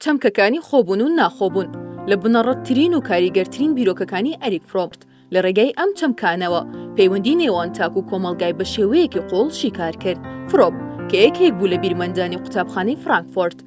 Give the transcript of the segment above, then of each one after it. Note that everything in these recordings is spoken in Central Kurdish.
چەمکەکانی خۆبوون و ناخۆبوون لە بنەڕەتترین و کاریگەرترین بیرۆکەکانی ئەریک فرۆم لە ڕێگای ئەم چەمکانەوە پەیوەندی نێوان تاک و کۆمەڵگای بە شێوەیەکی قووڵ شیکار کرد. فرۆم، کە یەکێک بوو لە بیرمەندانی قوتابخانەی فرانکفۆرت،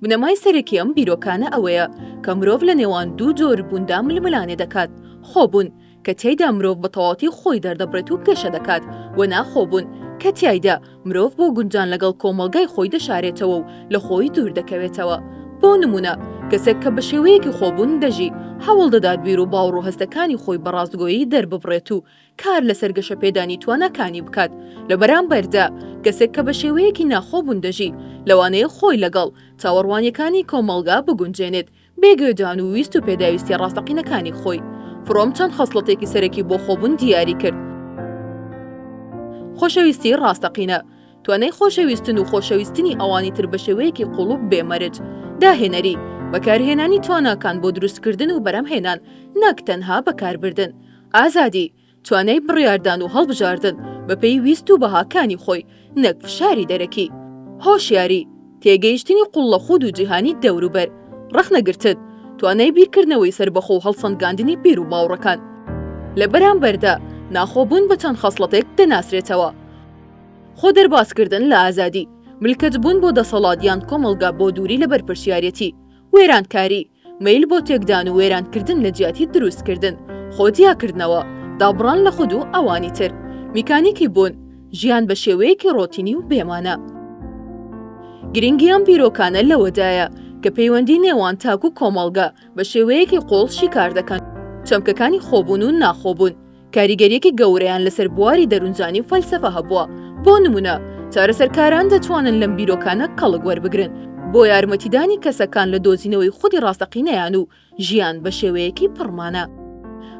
بنەمای سەرەکی ئەم بیرۆکانە ئەوەیە کە مرۆڤ لە نێوان دوو جۆر بووندا ململانێ دەکات، خۆبوون، کە تیایدا مرۆڤ بە تەواوەتی خۆی دەردەبڕێت و گەشە دەکات، و ناخۆبوون، کە تیایدا مرۆڤ بۆ گونجان لەگەڵ کۆمەڵگای خۆی دەشارێتەوە و لە خۆی دوور دەکەوێتەوە. بۆ نموونە، کەسێک کە بە شێوەیەکی خۆبوون دەژی، هەوڵ دەدات بیروباوەڕ و هەستەکانی خۆی بە ڕاستگۆیی دەرببڕێت و کار لەسەر گەشەپێدانی تواناکانی بکات. لە بەرامبەردا، کەسێک کە بە شێوەیەکی ناخۆبوون دەژی، لەوانەیە خۆی لەگەڵ چاوەڕوانییەکانی کۆمەڵگا بگونجێنێت، بێ گوێدان و ویست و پێداویستیە ڕاستەقینەکانی خۆی. فرۆم چەند خەسڵەتێکی سەرەکی بۆ خۆبوون دیاری کرد. خۆشەویستی ڕاستەقینە، توانای خۆشەویستن و خۆشەویستنی ئەوانی تر بە شێوەیەکی قووڵ و بێ مەرج. داهێنەری، بەکارهێنانی تواناکان بۆ دروستکردن و بەرهەمهێنان نەک تەنها بەکاربردن. ئازادی، توانای بڕیاردان و هەڵبژاردن بەپێی ویست و بەهاکانی خۆی نەک فشاری دەرەکی. هۆشیاری، تێگەیشتنی قوڵ لە خود و جیهانی دەوروبەر. ڕەخنەگرتن، توانای بیرکردنەوەی سەربەخۆ و هەڵسەنگاندنی بیروباوڕەکان. لە بەرامبەردا، ناخۆبوون بە چەند خەسڵەتێک دەناسرێتەوە. خۆ دەربازکردن لە ئازادی، ملکەچبوون بۆ دەسەڵات یان کۆمەڵگا بۆ دووری لە بەرپرسیارێتی، وێرانکاری، مەیل بۆ تێکدان و وێرانکردن لە جیاتی دروستکردن، خۆ جیاکردنەوە، دابڕان لە خود و ئەوانی تر، میکانیکی بوون، ژیان بە شێوەیەکی ڕۆتینی و بێ مانا. گرنگی ئەم بیرۆکانە لەوەدایە کە پەیوەندی نێوان تاک و کۆمەڵگە بە شێوەیەکی قووڵ شیکار دەکەن، چەمکەکانی خۆبوون و ناخۆبوون، کاریگەرییەکی گەورەیان لەسەر بواری دەروونزانی و فەلسەفە هەبووە. بۆ نموونە، چارەسەرکاران دەتوانن لەم بیرۆکانە کەڵک وەربگرن بۆ یارمەتیدانی کەسەکان لە دۆزینەوەی خودی ڕاستەقینەیان و ژیان بە شێوەیەکی پڕمانا.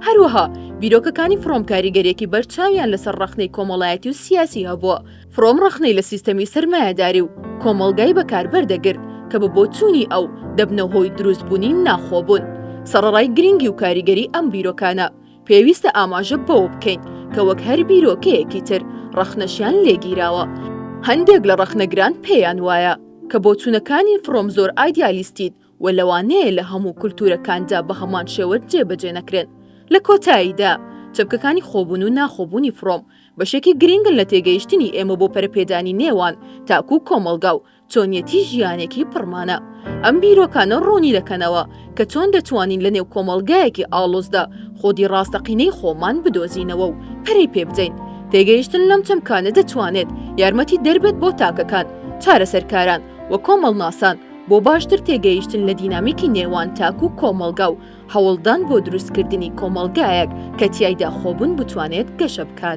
هەروەها، بیرۆکەکانی فرۆم کاریگەرییەکی بەرچاویان لەسەر ڕەخنەی کۆمەڵایەتی و سیاسی هەبووە. فرۆم ڕەخنەی لە سیستەمی سەرمایەداری و کۆمەڵگای بەکاربەر دەگرت کە بە بۆچوونی ئەو دەبنە هۆی دروستبوونی ناخۆبوون. سەڕەڕای گرنگی و کاریگەری ئەم بیرۆکانە، پێویستە ئاماژە بەوە بکەین کە وەک هەر بیرۆکەیەکی تر ڕەخنەشیان لێگیراوە. هەندێک لە ڕەخنەگران پێیان وایە کە بۆچوونەکانی فرۆم زۆر ئایدیالیستین و لەوانەیە لە هەموو کولتوورەکاندا بە هەمان شێوە جێبەجێ نەکرێن. لە کۆتاییدا، چەمکەکانی خۆبوون و ناخۆبوونی فرۆم بەشێکی گرینگن لە تێگەیشتنی ئێمە بۆ پەرەپێدانی نێوان تاک و کۆمەڵگا و چۆنیەتی ژیانێکی پڕمانا. ئەم بیرۆکانە ڕوونی دەکەنەوە کە چۆن دەتوانین لەنێو کۆمەڵگایەکی ئاڵۆزدا خودی ڕاستەقینەی خۆمان بدۆزینەوە و پەرەی پێ بدەین. تێگەیشتن لەم چەمکانە دەتوانێت یارمەتی دەربێت بۆ تاکەکان، چارەسەرکاران، و کۆمەڵناسان بۆ باشتر تێگەیشتن لە دینامیکی نێوان تاک و کۆمەڵگا و هەوڵدان بۆ دروستکردنی کۆمەڵگایەک کە تیایدا خۆبوون بتوانێت گەشە بکات.